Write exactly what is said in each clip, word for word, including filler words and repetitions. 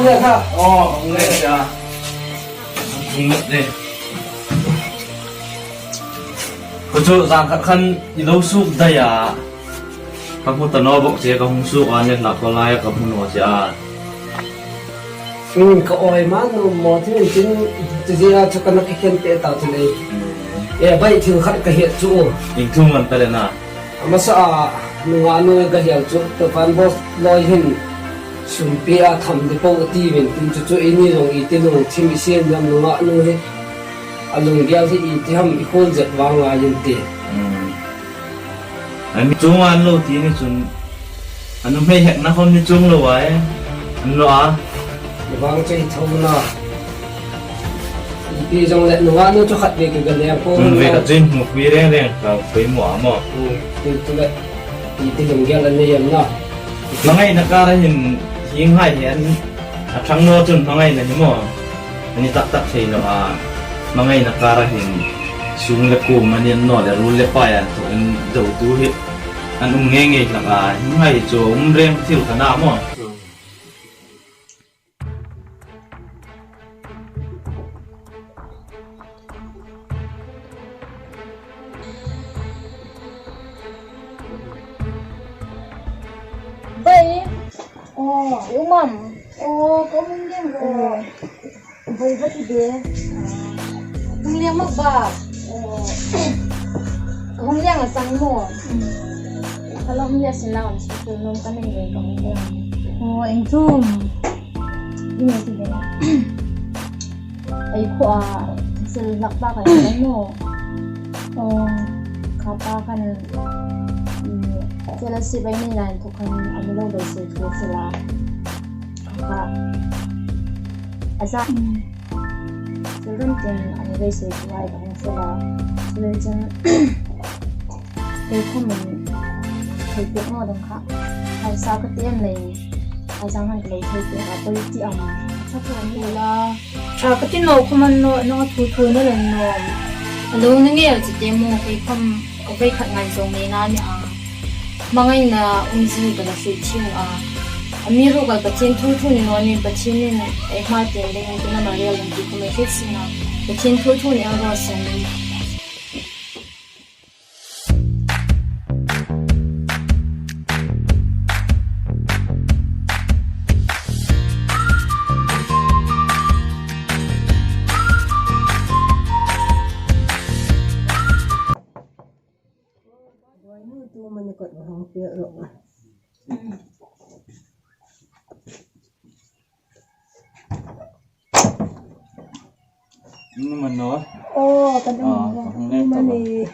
Aw, hung le sia. Hung le. Ko chu zan khat khan i lo suk dai a. Ka hmu ta naw bawk che, ka hung suk a, net la ko lai ka hmu naw che a. Hmm, ka awi ma nu maw, tin tin, ti zia chu ka na ki khen pe ta chu le. Hmm. E, bai thil khat ka hiat chu. Ieng thu am a ni ta le na? A hmasa a, nungah nu ka hial chu, Tapan Boss lawi hin, sum pia tham di po ti vin, tin chu chu eini zong i ti lungthim i sien dam nungah nu hi. A lunggel hi i ti ham i khol zet vang a in ti. Hmm. A mi chuong an lo ti ni chun, a nuhmei hekna khom ni chuong lo ai. An lo a. Ni vang chu i tho na. I pi zong le nungah nu chu khat ve ki ga leng ko. Nun ve na. Ka chin mu pi reng reng ka pei mu a maw. Hmm, ti tu le. I ti lunggel an nei em na. Hmangaina kara hin hi ngai hi an A thang naw chun hmangaina ni maw? A ni tak tak thei naw a. Hmangaina kara hin sung le kuom a ni naw le ruol le pai an thaw in do tu hi an um ngei ngei hlak a. Hi ngai chu um reng thil ka na maw? Bai. Aw, i um am? Aw, ka um ding ro. Aw. Bai, va ti de. Hung liang mak ba. Aw. Hung liang a chang maw. Ka lo hung liang sin la, an su tu nom ka nei ve ka hung liang. Aw, eng tum. I ngai ti de. Ei khuo a, sil hlak pa ka ni maw. Aw, ka pa khan, um, fellowship ei nei lai inthok khan a mi lo beisei thu sila. Ka, a za, um, children tin a mi beisei thu ai ka hung sila. Children tin, Kei khawmin thei pek naw ding kha. Hausa ka ti em lei. Hausang han ka lo thei pek a, poi ti am. Ṭha ka ni la. Ṭha ka ti naw khawm a ni naw, naw thu thu na len naw. A lo na ngei a chi te maw, kei khawm ka vei khat ngai zawng nei na ni a. Hmangaina umzie ka la hriet ṭhin a. Amiruokchu Pathien thu thu ni naw ni, Pathienin ei hma tieng dingin tina Maria lungpui khawm ei hriet sin a. Pathien thu thu ni el raw se. Numa naw. Aw, ka dum. Aw, ka hung leng tawp a. Mani.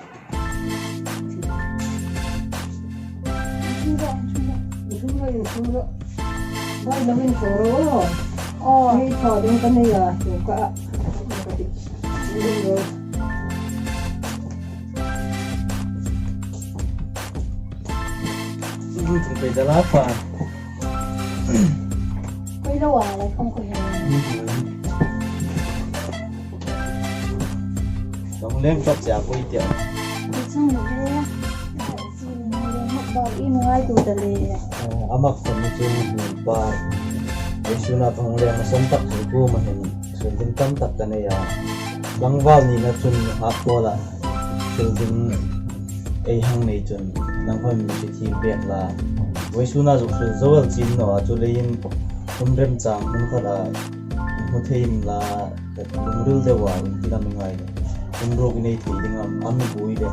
Aw. Hei, thaw ding ka nei a, tu ka. Tum pei ta la pa. Koi lo a, lai khawm koi lo. Dong lem tawp che a koi tia. Koi chung lo le. Sin lo le, mak bak i ngai tu ta le. A mak khom ni chu pa. Ei suna thong le, a som tak chu ku ma hin. Suldim tam tak ka nei a. Tlangval nina chun hak kawl a. Suldim ei hang nei chun nang hoi mi si thim pek la. Vawisuna zuk sul zo el chin naw a, chu leiin hun remchang hun khat a hmu thei in la, ka lungril deu a, in ti lam i ngai le. Hun ruok i nei thei ding am, am i buoi le.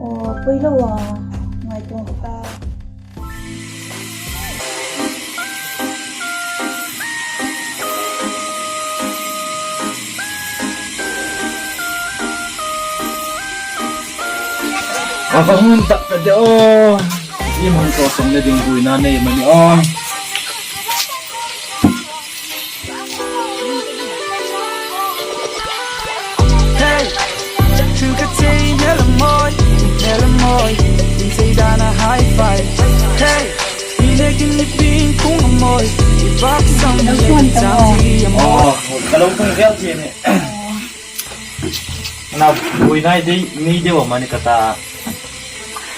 Aw, poi lo a, ngai tung ka ta. A ka hun tak ka de aw. I hmang tawk sawm le ding buoina nei mani aw. Hey, chu ka chei nel mawi, nel mawi, in chei dan a high five. Hey, i nekin i ping kung mawi, i bak sam le chang hi mawi. Aw, ka lo kung vel che ni. Na, buoina dei, ni deu mani ka ta.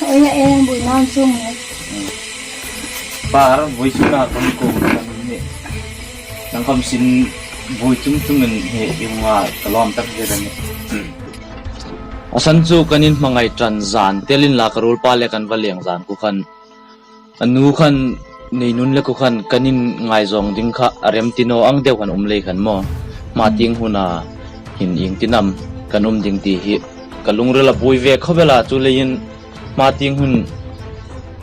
Oi, na, eh, buoina chung ni. Par, buoi chu na kung kung ni. Ang khawm sin buoi tum tumin hi i hung a ka lawm tak zet a nih. A san chu kan inhmangai ṭan zan, tel inla ka ruolpa le kan va leng zan khu khan, a nu khan, Neinun le khu khan kan inngaizawng ding kha a rem ti naw ang deu khan um lei khan maw. Hma tieng huna hin ieng tin am kan um ding ti hi ka lungril a buoi ve khawp el a, chuleiin hma tieng hun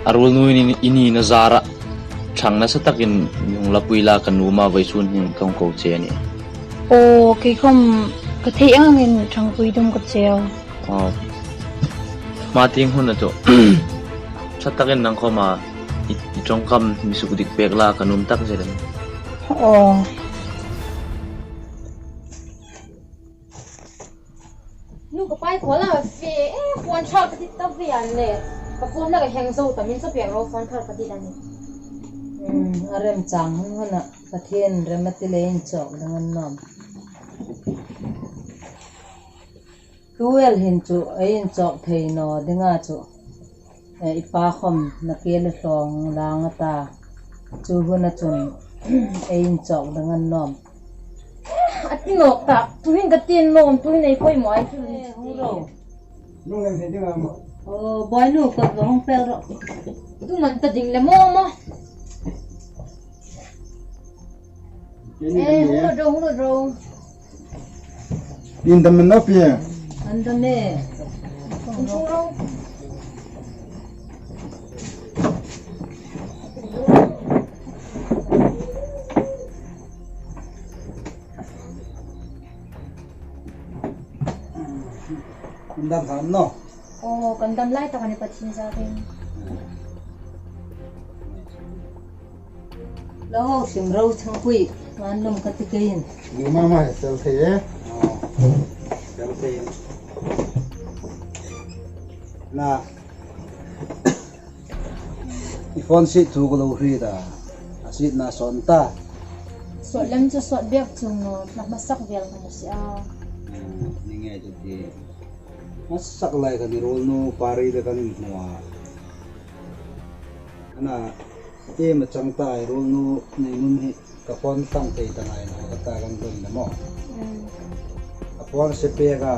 a ruolnu i ni, i nina zara ṭhang nasa takin mi hung lapui la ka nuom a, vawisun hin ka hung ko che a nih. Aw, kei khawm ka theih angin ṭhangpui dum ka che a. Aw. Hma tieng huna chu ṭha takin nang khawma i, i ṭawngkam mi suk dik pek la ka nuom tak zet a nih. Aw. Nu ka pai khaw la fe, eh, phone thar ka dit ta ve an le. Ka phone la ka heng zo ta min sa pek ro phone thar ka dit a nih. Hmm, a remchang hun huna Pathien rem a ti le inchawk dang an nawm. Tu el hin chu ei inchawk thei naw dinga chu, eh, i pa khawm na ke le hlawng lang a ta. Chu huna chun ei inchawk dang an nawm. A ti nawk ta, tuhin ka ti nawm, tuhin ei poimaw ai chu. Eh, hung ro. Nung lem he ding am. Oh, boy nu, ka hung pel ro. Tu man ta ding le maw maw. Eh, hung ro, hung ro. Indam naw pi. Indam e. Hung ro. Indam ham naw. Aw, kan dam lai tak a nih Pathien zarin. Lo, sim ro Thangpui, man lum ka ti keiin. Ni mama, sel thei e. Aw. Sel thei. Na. I phone siet thu ka lo hriet a. A sietna sawn ta. Sawt lem chu sawt bek chuong naw, na hmasak vel ka hmu si a. Hmm, ni nge chu ti. Hmasak lai khan i ruolnu Pari le kan inhmu a. Ana, iem a chang ta i ruolnu Neinun hi ka phone tang thei ta ngai naw ka ta kan dawng na maw. Mm. A phone se pek a,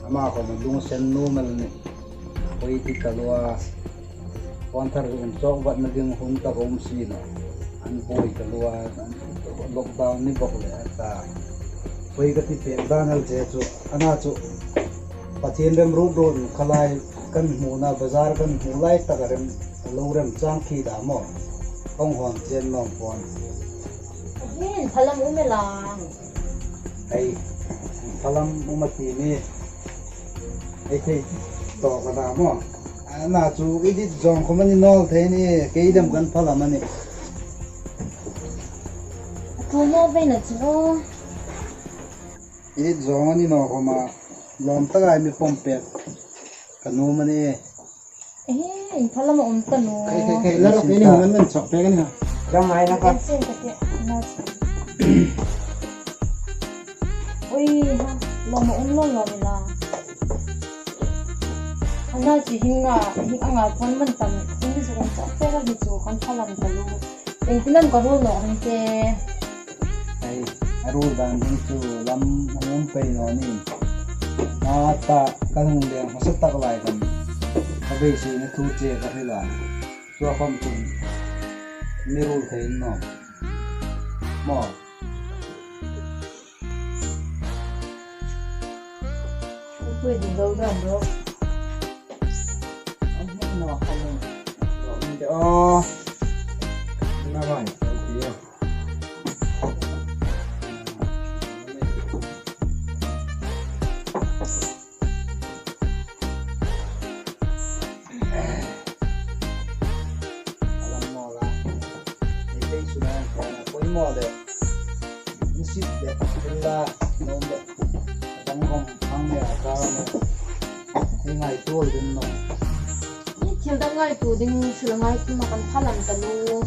ama khawm a lung a sen nuom el a nih. Poi ti taluo a. Phone thar inchawk vatna ding hun tak a um si naw. An poi taluo a, an lockdown ni bawk le a ta. Poi ka ti pek dan el che chu, ana chu. Pathien rem rut rut kha lai kan hmuna, bazar kan hmu lai tak a rem, a lo remchang khi da maw. Hung hawn chen nawm phone. Hin, phalam um e la. Ei, phalam um a ti ni. Ei thei tawk a na maw. Ana chu i dit zawng khawm a ni nawl thei ni, kei dem kan phalam a nih. A tu maw ve na chu. I dit zawng a ni naw khawma, lawm taka mi pawm pek ka nuom a nih. Ehe, in phalam a um ta naw. Khai, khai, khai, la rawk, i ni hung an men chawk pek a ni ha. Dang ngai na ka. Chen ka ti, na. Oi, ha, lawm a um lo lo ni la. Ana chi hing a, hing anga phone man tam, hing zu kan chawk pek a ni chu kan phalam ta lo. Ei, ti lam ka ruol nawk hang te. Ei, a ruol dan ding chu lam a um pei naw ni. Hma ta kan hung leng hmasa tak lai kan. Ka beiseina thu che ka hril a. Chua khawm chun mi ruol thei in nawm. Maw. Pui ding lo dam ro. An hmang naw kha lo. Lo ni de o. Na mai, lo ti o. Alam maw la. Ei pei su na, poimaw le. Ni sit le, thil la, nom le. Dang hom, hang le, a ka le. Ei ngaituo ding naw. Ni thil dang ngaituo ding, thil ngaituo ma kan phalam ta lo.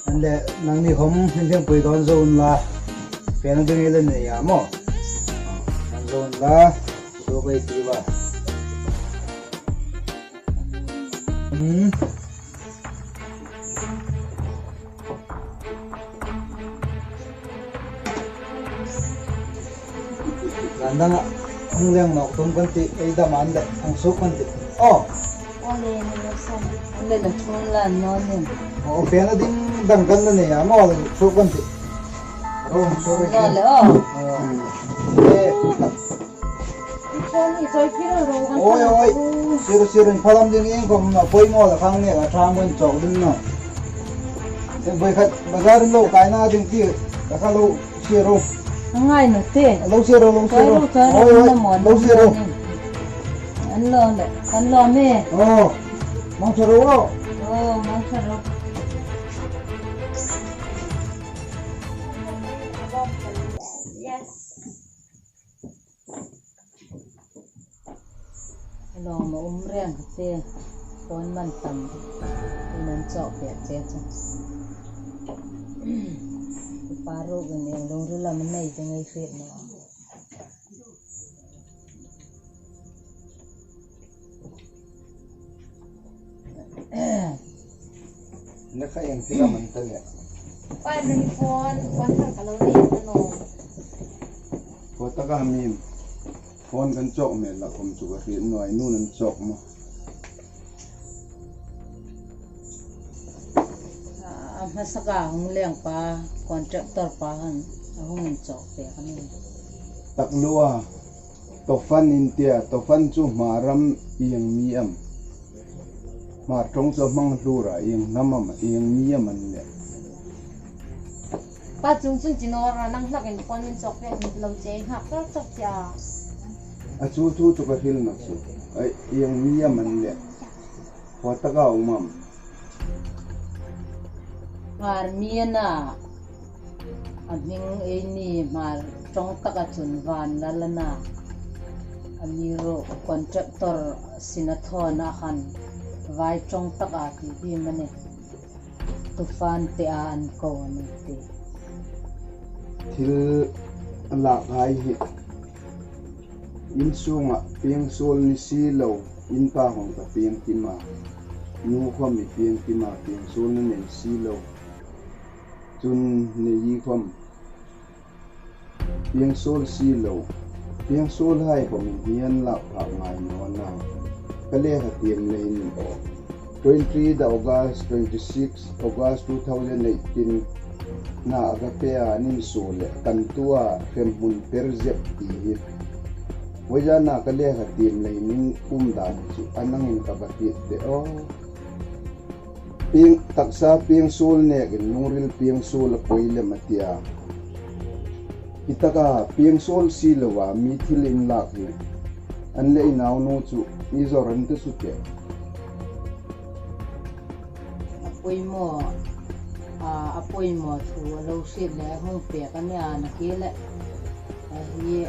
An le, nangni hom, hin ding pui dawn zo unla. Pena ding ei le nei a maw. Dawn zo unla. Zo kai ti ba. Hmm. Nang a, hung leng nawk tum kan tih, ei dam an le, hung suk kan tih. Oh. Ole, ni lo san. Ole, la thun la no nen. Oh, pe na ding dang kan la nei a, mo le suk kan tih. Ro, hung suk kan tih. Ole, oh. Oh. Eh. Oi, oi. Sir, sir, in phalam ding in kom na, poimaw la khang ne, la thang wen chok ding na. Sen boi khat, bazar in lo kai na ding ti, la kha lo sir ro. Ngai na te. Lo sir ro, lo sir ro. Oi, oi, lo sir ro. An lo le, an lo me. Oh, mang sir ro. Oh, mang sir ro. Yes. Lawm a um reng ka ti, phone man tam, in an chawk pek che chu. Upa ruok in eng lungril am nei ding ei hriet naw. Na kha eng thil am an ta le. Pai, na ni phone, phone thar ka lo nei ta naw. Ko ta ka mi phone kan chawk mei la khom chu ka hriet naw, i nun an chawk maw. A, a hmasa ka hung leng pa, contractor pa han, a hung in chawk pek a ni. Tak lo a. Tofan in tia, Tofan chu Hmar ram ieng mi am? Hmar ṭawng chu hmang hlur a, ieng hnam am, ieng mi am an le? Pa chung chun chi naw ra, nang hlakin phone min chawk pek ni lo che, nghak tak tak che a. A chu thu chu ka hril nawk chu. Ai, ieng mi am an le? Khaw taka um am? Hmar mi a na, a hming ei ni Hmar ṭawng taka chun Vanlal a na. Amiruokchu contractor sin a thaw a na khan vai ṭawng taka ti ding a ni. Tufan te a an ko a ni ti. Thil a lak hai hi. Insungah pieng suol ni si lo, in pa hawng ka pieng kim a, nu khawm i pieng kim a, pieng suol ni nei si lo. Chun nei khawm pieng suol si lo, pieng suol hai khawm in hi an lak phak ngai naw a na. Ka lekha tiem leiin twenty the August, twenty-six August two thousand eighteen-a ka pe a, an insuo le kan tu a hremhmun per zep ti hi. Vawisun a ka lekha tiem leiin um dan chu a nangin ka va hriet de aw. Pieng, taksa pieng suol nekin lungril pieng suol a poi lem a tia. Hi taka pieng suol si lo a mi thil in lak hi. An le i naunu chu i zawr an ta chu te. A poimaw, a, a poimaw thu a lo hriet le hung pek a nia, na ki le. A hi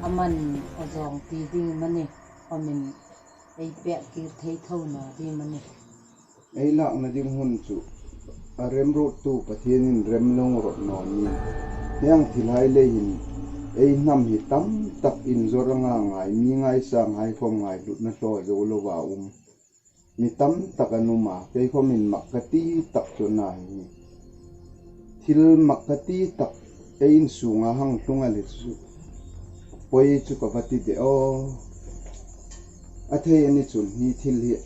a man a zawng ti ding am a ni, a min ei pek kir thei tho naw ding am a ni. Ei lakna ding hun chu a remruottu Pathienin rem lo rawt naw ni. Hieng thil hai lei hin ei hnam hi tam tak inzawr anga ngai, mi ngaisang hai khawm ngaihlutna hlaw zo lova um. Mi tam tak an um a, kei khawmin mak ka ti tak chu a na hi. Thil mak ka ti tak ei insunga hang tlung a le chu poi chu ka va ti de aw. A thei a ni chun hi thil hi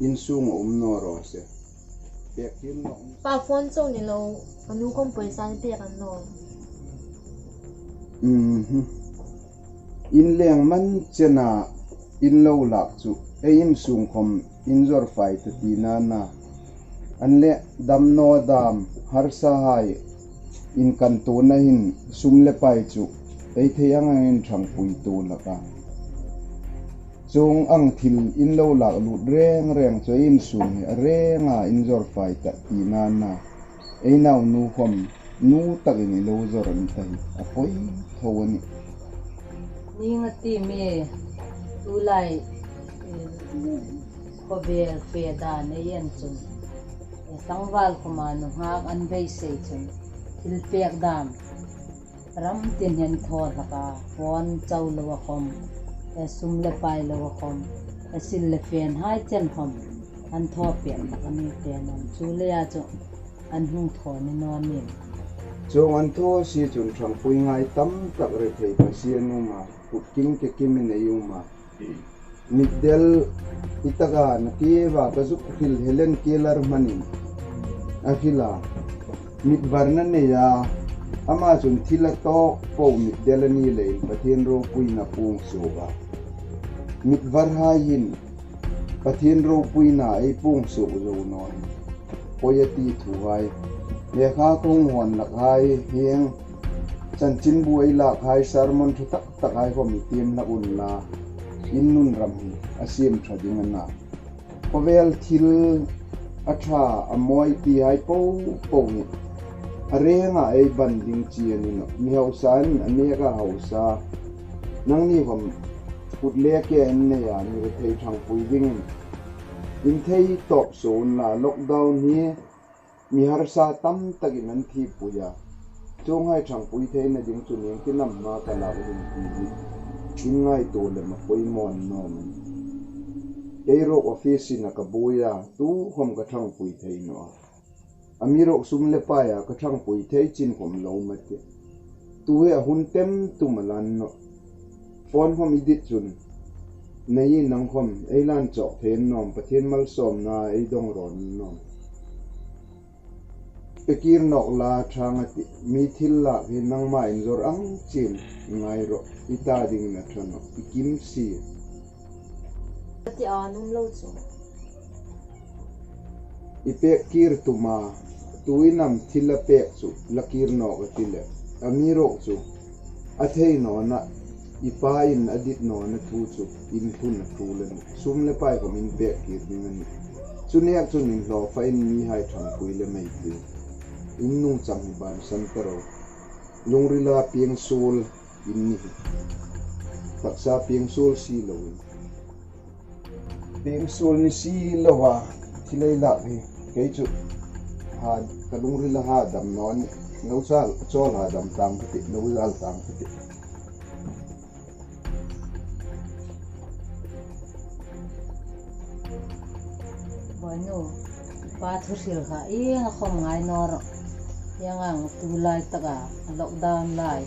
insunga um naw raw se. Pek kir nawk. Pa phone chawk ni lo, ka nu khawm pawisa an pek a ni naw. Mhm. In leng man chena in lo lak chu ei insung khawm inzawr fai ta tina a na. An le damnaw dam harsa hai inkantuona hin sum le pai chu ei thei ang angin ṭhangpui tu laka. Chuong ang thil in lo lak lut reng reng chu ei insung hi a renga inzawr fai ta tina a na. Ei naunu khawm nu takin i lo zawr a ni ta hi a poi tho a nih. Ning a ti mi tulai, eh, khawvel fe dan ei en chun, eh, tlangval khawma nunghak an beisei chun thil pek dam ram tin hin thaw hlak a, phone chau lo a khawm, eh, sum le pai lo a khawm, eh, sil le fen hai chen khawm an thaw pek hlak a ni ti an um chu leia chu. An hung thaw ni naw nih. Chuong an thaw si chun ṭhangpui ngai tam tak rethei ka si an um a. Kut king ke kimin ei um a. Mitdel hi taka na ke va ka zuk hril Helen Keller hmanin a hril a. Mitvarna nei a, ama chun thil a tawk po mitdel a ni leiin Pathien ropuina puong suok a. Mitvarhai hin Pathien ropuina ei puong suok zo naw hi. Poi a ti thuhai, lekha kong hon lakhai hieng, chanchinbu ei lakhai, sermon ṭha tak takhai khom i tiem hlak unla, in nun ram hi a siem ṭha ding a na. Khawvel thil a ṭha a mawi tihai po po hi a renga ei ban ding chi a ni nawh. Mi hausain a neka hausa, nangni khom kut le ke in nei a, mi rethei ṭhangpui dingin in thei tawp suok unla, lockdown hi mi harsa tam takin an thipui a. Chuonghai ṭhangpui theina ding chu ieng tin am hma ka lak ding ti hi in ngaituo lem a poimaw naw am? Kei ruok office-in a ka buoi a, tukhom ka ṭhangpui thei naw a. Amiruokchu sum le paia ka ṭhangpui thei chin khom lo ma ti. Tu hi a hun tem tum a lan nawh. Phone khom i dit chun, neiin nang khom ei lan chawk thei naw am, Pathien malsawmna ei dong rawn naw am? Pe kir nawk la, ṭhang a tih. Mi thil lak hi nangma inzawr ang chin ngai rawh, i ta dingin a ṭha nawh, i kim si. Ka ti a, num lo chu. I pek kir tum a, tuin am thil a pek chu la kir nawk a ti leh. Amiruokchu a thei nawna, i pain a dit nawna thu chu in thun a thu le ni. Sum le pai khom in pek kir ding a nih. Chu nek chun in hlaw fa in mihai ṭhangpui lem ei ti. In nungchang hi bansan ta ro. Lungrila pieng suol in ni hi. Taksa pieng suol si loin. Pieng suol ni si lova thil ei lak hi kei chu ha, ka lungrila hadam naw a nih. Lo zal, chawl hadam tang ka tih, lo zal tang ka tih. Bawinu, pa thu hril kha ieng a khom ngai naw rawh. Ieng ang tu lai taka, lockdown lai,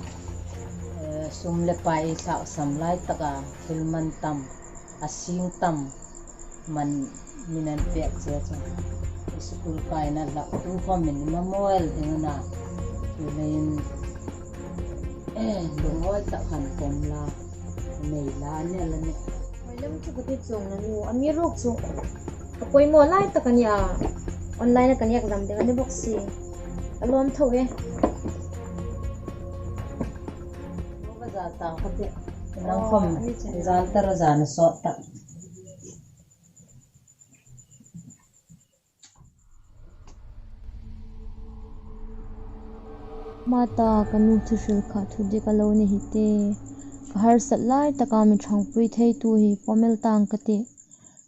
eh, sum le pai ei hlak sam lai taka, thil man tam, a sing tam, man min an pek che chu. School kaina hlak tu khom min mamaw el ding a na. Chuleiin, eh, lungawi tak khan pawm la, nei la, ne la ne. Hoi lem chu ka ti chuong naw ni, amiruokchu a poimaw lai tak a nih a, online-a kan exam ding a ni bawk si. A lawm tho e. Lo va zal tang ka tih. Nang khom zal ta ro, zan a sawt tak. Mata, ka nu thu hril kha thu dik a lo ni hi te. Ka harsat lai taka mi ṭhangpui theitu hi pawm el tang ka tih.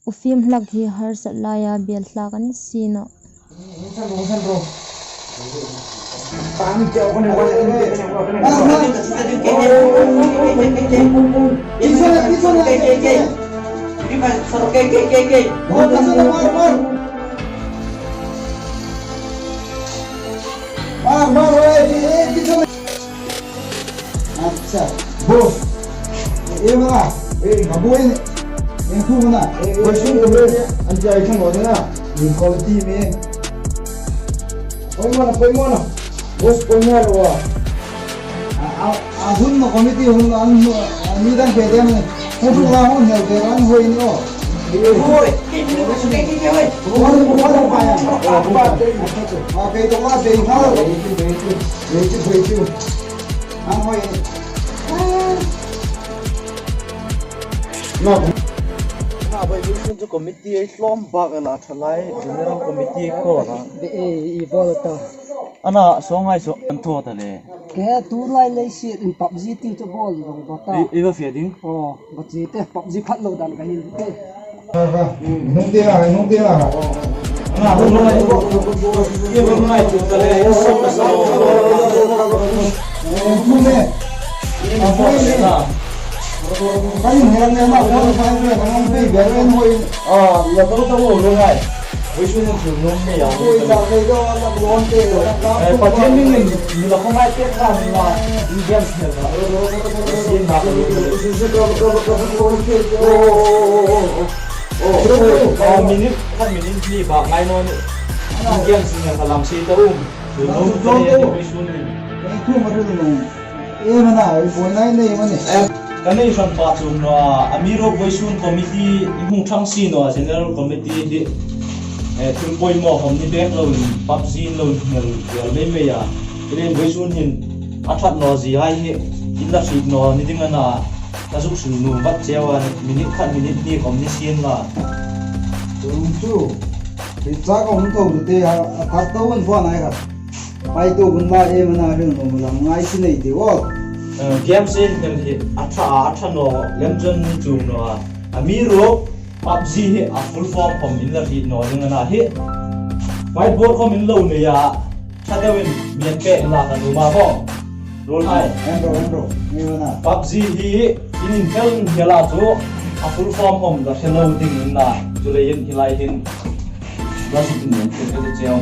U fim hlak hi harsat laia biel hlak a ni si nawh. Acha. Boss. Ei, ma. Ei, ka buoi. Ei, tu na. Ei, ei, question ei, tu ei, le. An jai thang lo na. Ni quality me. Poimaw na, poimaw na. Boss, poimaw lo a. A, a, a hun ma committee hun an, a, ni dan ke dem ne. Ko tu la hun hel ke ran hoi ni o. Hoi. Hoi, hoi, hoi. Hoi, hoi, hoi. A, ke to ka de ha. Thank you, thank you. Thank you, thank you. An hoi. Na, na, bai, bai, sun chu committee ei hlawm bak a la thalai, general committee ko la. Be e, i bol ta. Ana, so ngai so, an tho ta le. Ke tu lai lei si in PUBG ti chu bol dong bol ta. I, i va fe ding. Oh, ba chi te PUBG khat lo dan ka hin te. Nung te la, nung te la. Vawisun hin thil nuom nei a. Ui, ta nei do, la lawm te, la lawm. Eh, Pathien hmingin mi la khawm ngai pek ta ni la, in games nei la. Sien na ka lo. Oh, minute, khat minute ni ba ngai naw ni. In games nei ka lam si ta um. Thil nuom ka nei ni vawisun hin. Ei, thu ma thil nuom. Em a na, ei buoi nai nei ma ni. Em, ka nei hran pa chu naw a, amiruokchu vawisun committee i hung thang si naw a, general committee hi, eh, thil poimaw khawm ni pek loin, PUBG in lo inhnel vel mei mei a. Chuleiin vawisun hin, a ṭhat naw zie hai hi, in la hriet naw ni ding a na, ka zuk hril nuom vat cheu a, minute khat minute hni khawm ni sien la. Chuong chu, hriet chak a um tho te a, a khat tawk an phone ai khat. Pai tu hun la em a na hril nuom lam ngai si nei ti aw. Eh, games in kan hi a ṭha a, a ṭha naw lem chun ni chuong naw a. Amiruokchu PUBG hi a full form khawm in la hriet naw ding a na hi. Whiteboard khawm in lo nei a, ṭha deuin mi an pek la ka nuom a khawm. Ruolhai. Em ro, em ro. Ni a na. PUBG hi in inhnel inhnel a chu a full form khawm ka hre lo ding a na. Chuleiin hi lai hin. Basic in an pek ka ti cheu.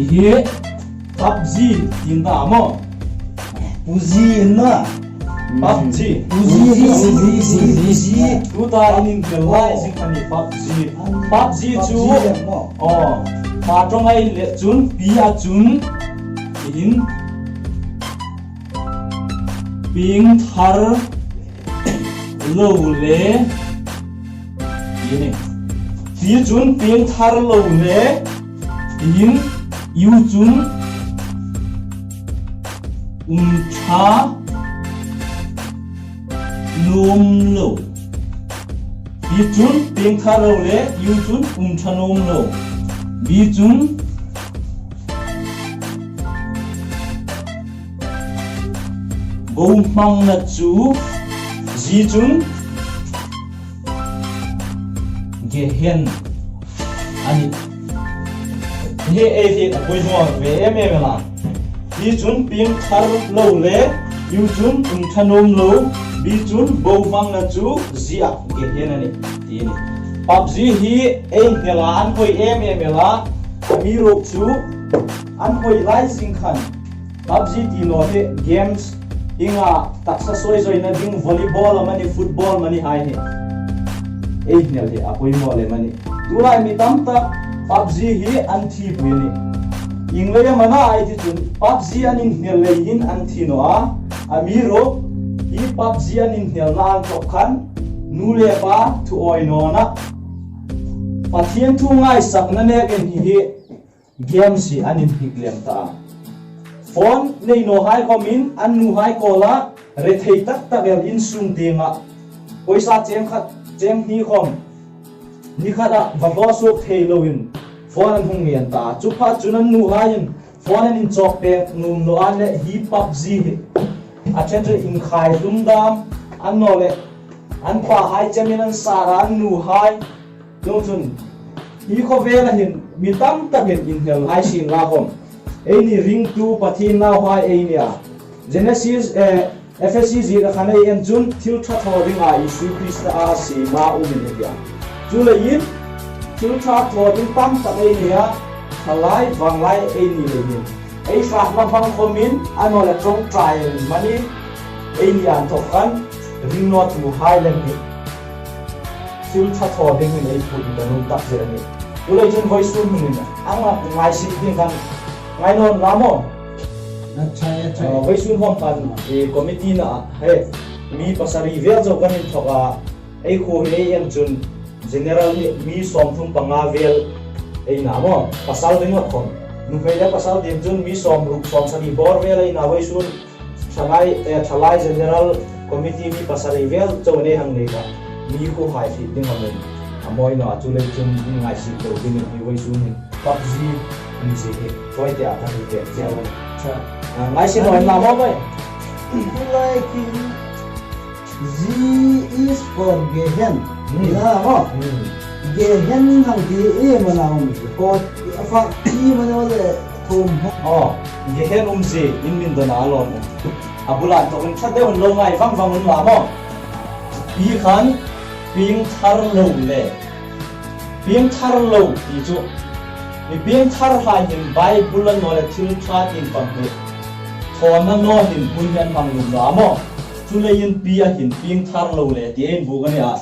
Hi hi PUBG in ta maw? PUBG in na. PUBG. PUBG, PUBG, PUBG. Tuta in inhnel lai zing kha ni PUBG. PUBG chu. PUBG maw? Oh. Pa ṭawnga inlet chun, P a chun. In. Piengthar lo le. Ini. P chun piengthar lo le. In U chun um ṭha nuom lo. P chun piengthar lo le, U chun um ṭha nuom lo. B chun bohmangna chu, Z chun gehen a nih. Hi ei hi a poimaw ve em em a. P chun piengthar lo le, U chun um ṭha nuom lo, B chun bohmangna chu Z-a gehen a nih. Ti a nih. PUBG hi ei hnela an hoi em em a, amiruokchu an hoi lai zing khan PUBG ti naw hi games, hienga taksa soi zoina ding volleyball amanih, football amanih hai hi. Ei hnel hi a poimaw lem a nih. Tulai mi tam tak PUBG hi an thipui a nih. Ieng leia am a na ei ti chun PUBG an inhnel lei hin an thi naw a. Amiruokchu hi PUBG an inhnelna inthok khan nu le pa thu awi nawna Pathien thu ngaisakna nekin hi hi games hi an inhnik lem ta. Phone nei naw hai khawmin an nu hai kuoma rethei tak tak el insung tienga poisa cheng khat cheng hni khawm ni khata va hlo suok thei loin phone an hung ngen ta. Chu pha chun an nu haiin phone an inchawk pek nuom naw a, le hi PUBG hi a ṭhen ṭhen inkhai hlum dam an naw le an pa hai chemin an sara an nu hai. Chuongchun, hi khawvela hin mi tam takin inhnel hai sien la khawm, eini ringtu Pathien nauhai ei ni a. Genesis, eh, Efesi ziekna khan ei en chun thil ṭha thaw dinga Isu Krista a siem a um ei ni a. Chuleiin, thil ṭha thaw ding tam tak ei ni a, thalai vanglai ei ni leiin. Ei hratna hmang khawmin a naw le ṭawngṭai amanih ei ni inthok khan ringnawtuhai lem hi thil ṭha thaw dingin ei phut ka nuom takzet a nih. Chuleiin vawisun hin a ngaisik ding khan ngai naw la maw? A ṭha, a ṭha. Ah, vawisun khawm khan, eh, committee-na, he, mi pasari vel chau kan inthok a, ei khuo hi ei en chun general hi mi sawmthum panga vel ei ni a maw, pasal ringawt khawm. Nuhmei le pasal ding chun mi sawmruk sawmsari bawr vel ei ni a, vawisun thalai, eh, thalai general committee mi pasari vel chau ei hang nei kha. Mi khuo hai hriet ding a maw. A mawi naw a, chuleiin ngaisik lo ding hi vawisun hin. PUBG inzie hi, koi te a kan hi te, tia lo. Ṭha. Ah, ngaisik lo na mo bai. Tulai khin G is for Gehen. Hmm. Ina mo? Hmm. Gehen hang ti em a na um. Ko a fa ti ma no le. Aw, Gehen um zie in min dawn a lawm. A bula inthokin ṭha deuin lo ngai vang vang un la maw. Pi khan piengthar lo le piengthar lo ti chu, mi piengthar hai hin Bible a naw le thil ṭha tieng pang hi thawna naw hin hun hian hmang nuom lo a maw. Chuleiin Pi a hin piengthar lo le ti ei inbuk a ni a.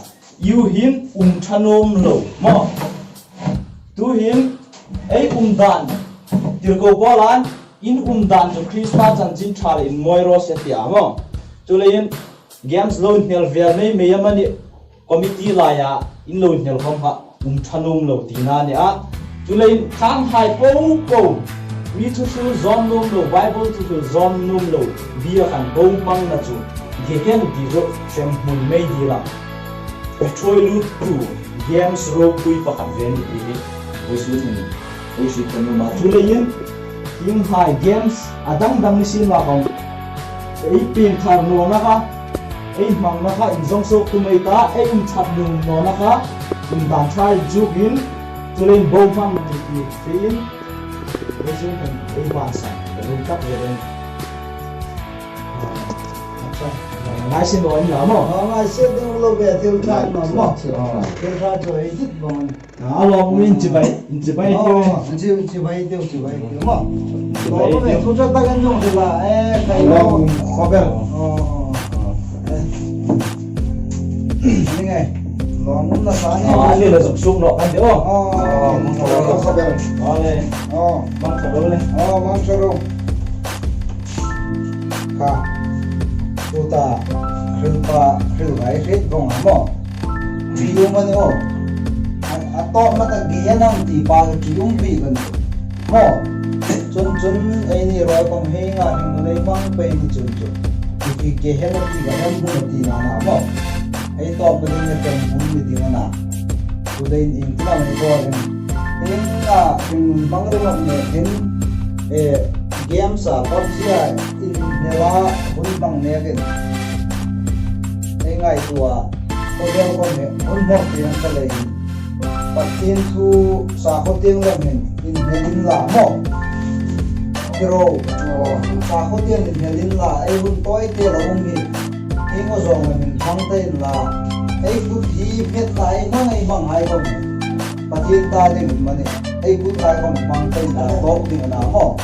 U hin um ṭha nuom lo maw. Tuhin ei um dan, tirko Paulan in um dan chu Krista chanchin ṭha le inmawi raw se ti a maw. Chuleiin games lo inhnel vel mei mei amanih, committee laia in lo inhnel khawm kha um ṭha nuom lo tina a ni a. Chuleiin khanghai po po, mi thuhril zawm nuom lo, Bible thuhril zawm nuom lo, bia khan bo hmangna chu Gehen ti chu hremhmun mei dil a. Ṭhuoi luttu games ropui pakhat ve ni ti hi vawisun hin ei hriet kan nuom a. Chuleiin hienghai games a dang dang ni sien la khawm, ei piengthar nawna kha, ei hmangna kha inzawng suok tum ei ta, ei um ṭhat nuom nawna kha indan ṭha inchukin, chuleiin bo hmang ni ti hriin, vawisun hin ei bansan ka lum tak ve ding. Ngai sin lo in la maw. Aw, ngai sin ding lo ve thil ṭha maw. Thil ṭha. Thil ṭha chu ei dit bawk a ni. A lawm in chibai, in chibai tiu. Aw, in chi, in chibai tiu, chibai tiu maw. Chibai tiu. Lawm in thu ṭha tak in zong thil la, eh, khai lo. Lawm khawp el. Aw, aw. Eh. Ni ngai. Lawm na sa ni. Aw, ni la zuk suk lo kan tiu. Aw, aw, lawm khawp el. Aw, le. Aw. Mang kha lo le. Aw, mang kha lo. Kha. Tuta, hrilpa, hril ngai hriet vawng a maw. Ṭium a ni aw. A, a tawpna tak Gehen ang ti pa chu ṭium pi kan maw. Chun, chun, eini ruoi khawm hienga hringnun ei hmang pei ni chun chu. Ti Gehen a ti ka hmang hun a ti na na maw. Ei tawp ding ni hremhmun ni ding a na. Chu deuin iengtin am ei thaw ding. Hienga hringnun hmang ringawt mek hin, eh, games a PUBG a inhnel a hun hmang mek hin. Ei ngaituo a, khawvel khawm hi hun hmawr tir an ta leiin. Pathien thu sakhaw tieng lem hin inhnel inla maw. Tiro, sakhaw tieng inhnel inla, ei hun tawite lo um hi. Hieng aw zawng lem hin hmang ta inla. Ei kut hi hmet lai hmang ei hmang hai khawm hi. Pathien ta ding mani, ei kut hai khawm hmang pei ta tawk ding a na maw.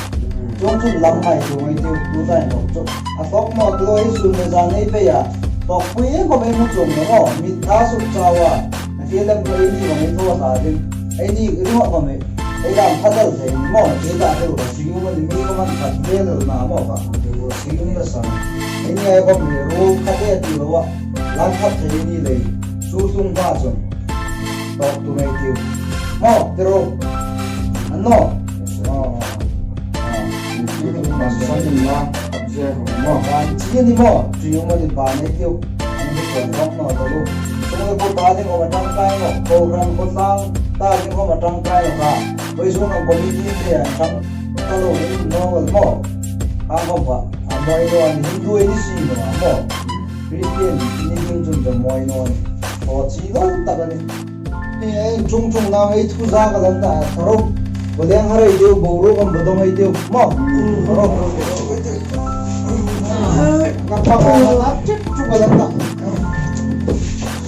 Chuong chun lam hai chu ngai tiu, tu ta inthok chu. A tawk maw, tu ei sun le zan ei pei a. Tawkpui khawm ei hmu chuong naw maw, mit tha suk chau a. A hriet lem khawm ei ni khawm ei thaw ta ding. Ei ni ringawt khawm ei, ei dam pha dal thei ni maw, ei ta thei lo ka sing u mani mi khawm an khat ve lo na maw ka. Sing u ni ka sang. Ei ni ei khawm ei ru khat ve ti lo a. Lam khat thei ni lei. Chu tlung hma chun. Tawk tu mai tiu. Maw, tiro. An naw. Aw, aw. Aw. Ban san in la, PUBG a hung maw. Ban chi ni maw. Ṭium a ni ban ei tiu. An ni chuan ram naw ta lu. Chung le ko ta ding khawm a ṭangkai naw. Kohran khawtlang ta ding khawm a ṭangkai naw kha. Vawisun a committee te an ṭang ta lo in naw maw. Ang khawm kha. A mawi naw a ni Hindu ei ni si naw a maw. Christian ni ding chun ka mawi naw a ni. Aw, chi lo tak a ni. Hei, chung chung nang ei thu za ka lam ta, tharo. Bo leng har ei deu, bo ro kam bo dong ei deu. Mo. Tharo. Ka pa ka na chuk chuk ka lam ta.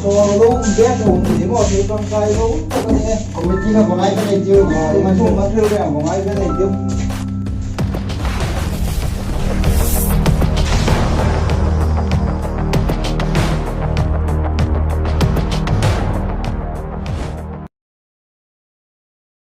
So, lo be ko ni mo, se tang kai lo, ka ni. Committee ka bangai ka nei deu, ma thil ka bangai ka nei deu.